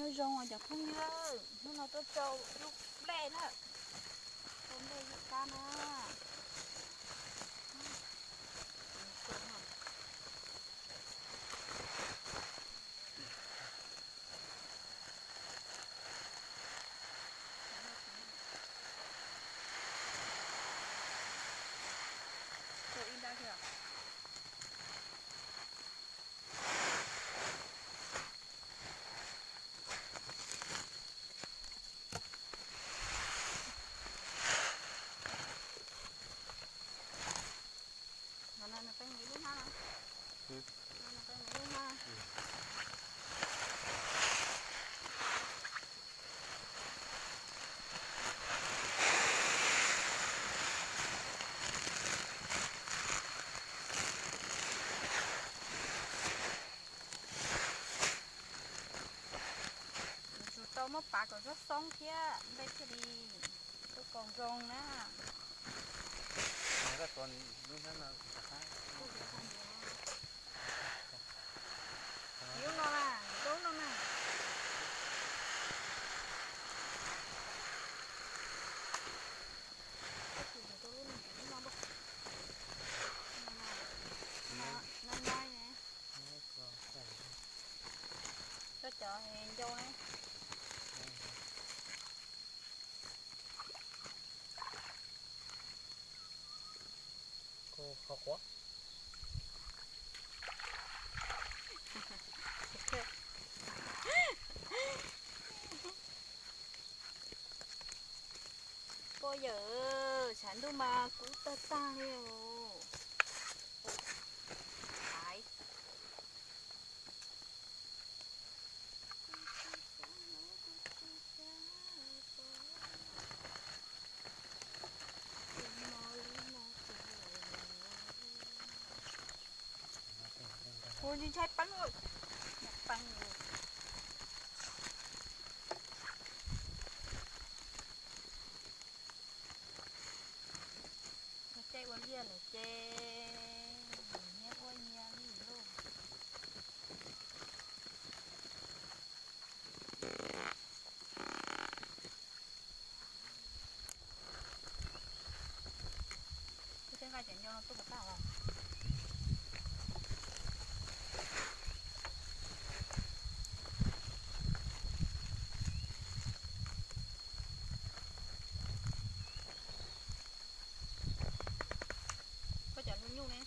Nyob zoo os cov phooj ywg, hnub no tuaj tsau lub nplej na, tsau nplej yuav kab na. Nws peb ib lub hnab no. Nws peb ib lub hnab. Yuav tsum tau muab pav kom zoo xoob thiab nplej thiaj li tuaj kaus zoo na. Lub no na, lub no na. Koj tsis tus lub no, lub no npau. No, no, no. Koj cov ncau na. Qhuav qhuav. Pog yawm, tshav ntuj mas kub tag tag li os. Aiv. Kuv tsis ntshai peeb, peeb. Caij ua liaj lawm ces nyias ua nyias li lauj. Koj thiaj nqa cov ncau no tuaj puas tag os? Koj cov hlua nyuj ne.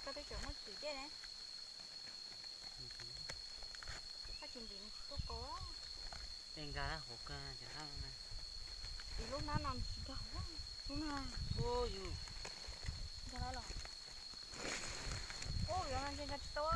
Koj twb tseem muaj cim dej ne. Koj tsis ntim nws tsis tuaj kaus. Tej nkag hauv kawg ces hab na. Ib lub hnab no nws tsis nkag hauv, lub no. Ua yus. Nkag los. Ua yus no ces nkag tsis tau.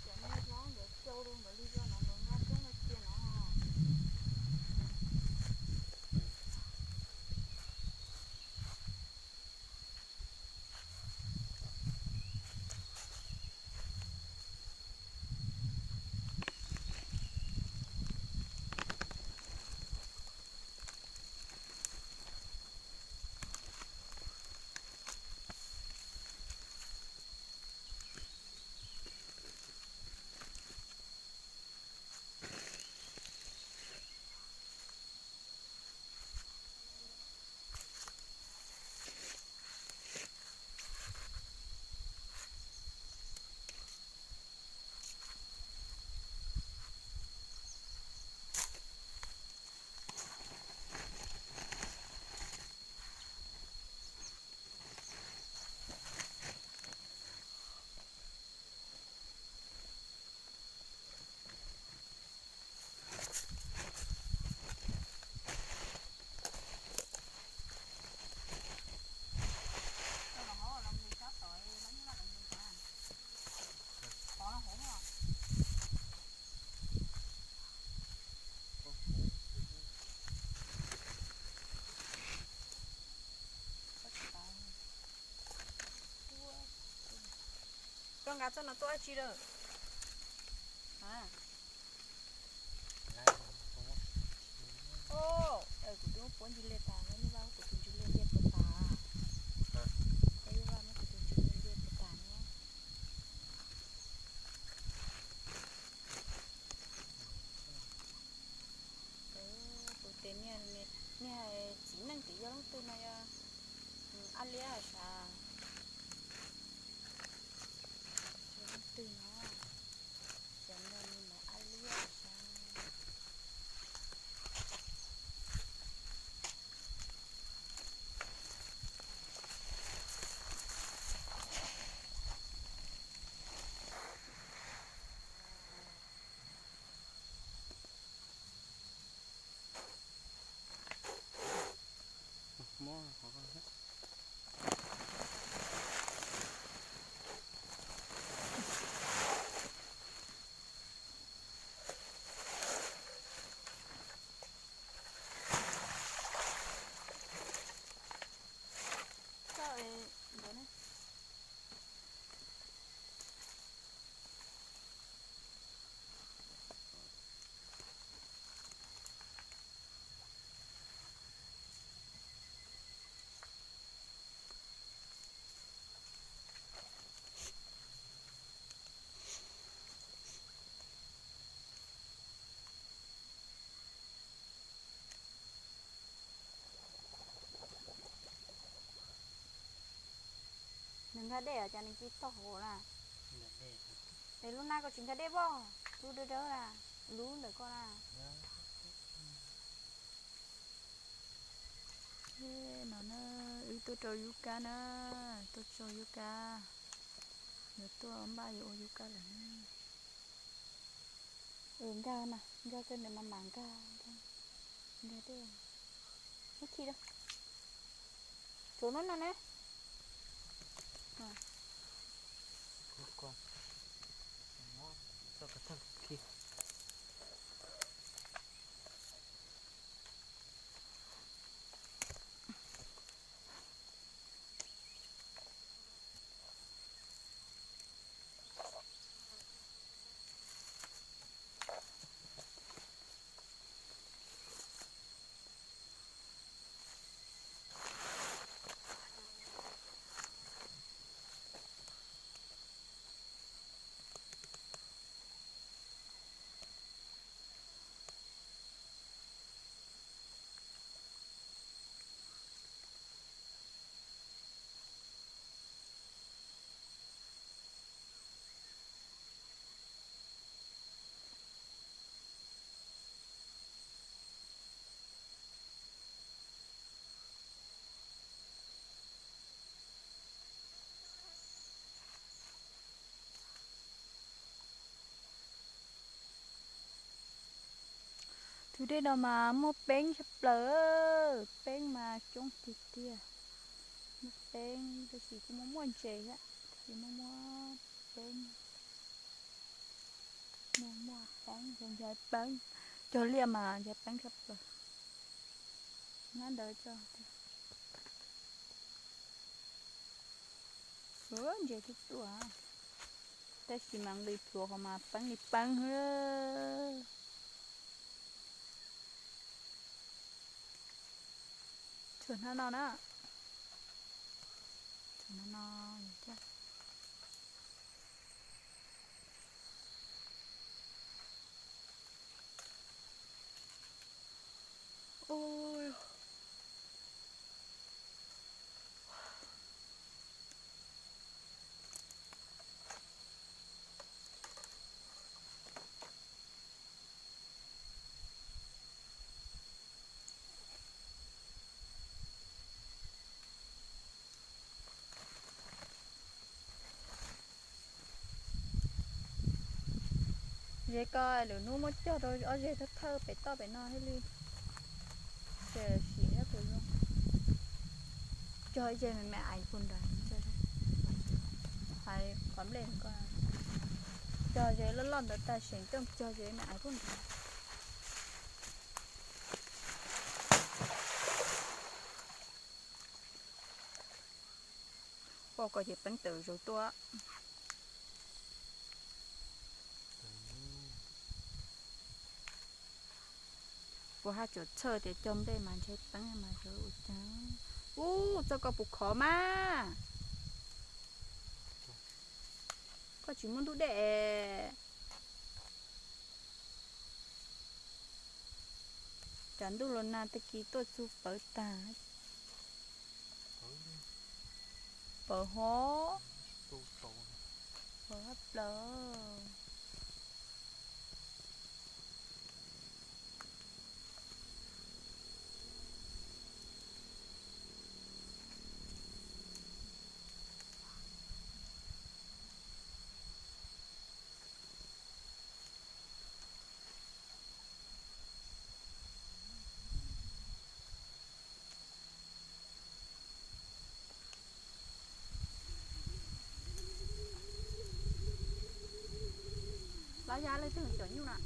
Cov me hlob nkawd cau rau nkawd li ko no nkawd nqa coob no cia no. Nqa txoj no tuaj dab tsi lawm? Kuv twb puab ntsis liaj tas, nej vaj kuv tus ntsis liaj ntiaj puas tas. Nej vaj muab kuv tus ntsis liaj ntiaj puas tas no. Tus tes niag, niag txiv neej tim yog leej twg no yog ab liab sav? Leej twg no? Cov no nws ab liab sav? Nws nkag dej os, cas nws ci tog hauv na? Es lub nab koj tsis nkag dej pob? Lub dawb dawb na, lub ntawm koj na. No na, wb tuaj rau yub kab na, tuaj tsaug yub kab. Yuav tuaj npaj yuav ua yub kab lawm na. Nkag mas, nkag kawg ntawd mas mam nkag, nkag dej. Ib khi rau, tshuav lub no na. Tus dej no mas muaj peeb tshaj plaws, peeb mas coob tiag tiag. Muaj peeb, tab sis kuj muaj muaj ntses thiab, tab sis muaj muaj peeb. Muaj muaj peeb, ncav peeb, cog liaj mas ncav peeb tshaj plaws. Nab ntawd cog tiag. Ntses twb tuaj, tab sis mas nqis plhuav qhov mas peeb li peeb. Tshuav hnab no na. Tshuav hnab no. Ze ko lwm hnub muab cog rau ob zeg thawj thawj pem toj pem no thiaj li. Ces sim nyob pem zoo. Cog ze me me aiv puag nrad. Hais qhov nplej ko. Cog ze loj loj ntawd tag seem coj cog ze me aiv puag nrad. Pom ko ces peeb tawm zaug tuaj. Ua haj tsuas txhawj tias cog nplej mas ntshe teeb mas ua caag. Ub, txoj ko puas khov mas? Koj tsis muaj ntub dej es. Tsam ntuj los nag tag kis tuaj txug pawv tag. Pawv hov, pawv hab plaws. Los yog leej twg cov nyuj no?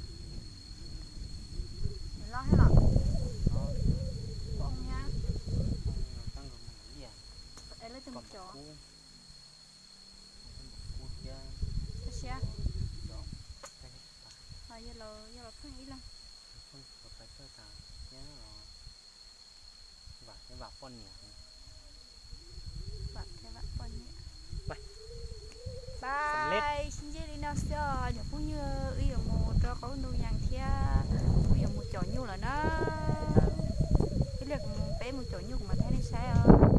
Nws los hab los? Pom nyab. Es leej twg mus cov? Koj siab. Yog los pheej ib leeg. Vam thiab vam poj niam. Bye, sib ntsib li no xwb os cov phooj ywg, wb yuav mus rau qaum ntuj yees thiab, wb yuav mus cov nyuj lawm na. Ib pliag kuv mus, peb mus cov nyuj kuv mam thaij nej saib os.